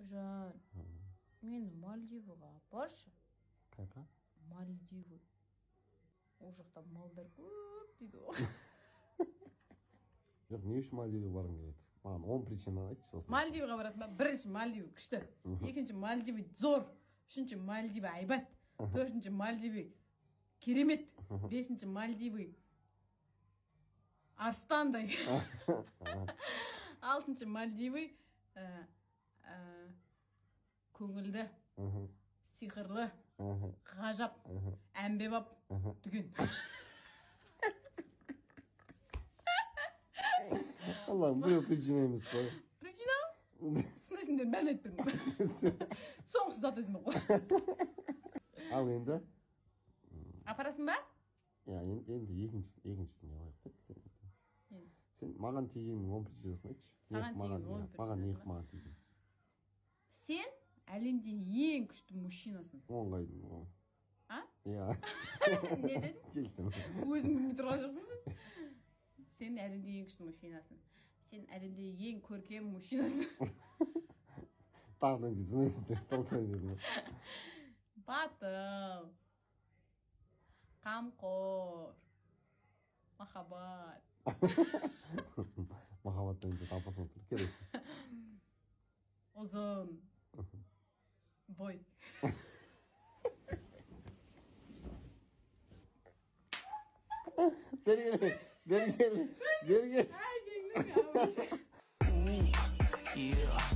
Жан, мені Мальдивыға апаршы. Қайда? Мальдивы. Ол жақта малдар көп дейді ғой. Жоқ, не үшін Мальдивге барғың келеді? Маған 10 причина айтшы сосын. Мальдивға баратын ба? Бірінші, Мальдивы күшті. Екінші, Мальдивы зор. Үшінші, Мальдивы айбат. Төртінші, Мальдивы керемет. Бесінші, Мальдивы арыстандай. Алтыншы, Мальдивы көңілді, сиқырлы, ғажап, әмбебап дүкен. Allah'ım, bu причина емес қой. Причина? Сынайсыңдар, бәрін айтып бердім. Соңғысы зат өзіме ғой. Ал енді? Апарасың ба? Иә, енді екіншісіне қояйық та сен. Сен маған тигеннің 10 причинасын айтшы. Саған тиген 10 причинасын. Маған не маған тиген? Сен әлемдегі ең күшті мужчинасың. Оңғайдың ғой. А? Иә. Не дедің? Келісемін. Өзің білмей тұрған жоқсың сен. Сен әлемдегі ең күшті мужчинасың. Сен әлемдегі ең көркем мужчинасың. Тағы да дедім. Батыл, қамқор, махаббат. Махаббаттан кейін тапасың тұр, келесі. Ұзын бой. Бері кел, бері кел, бері кел. Әй, кеңдік. Yeah.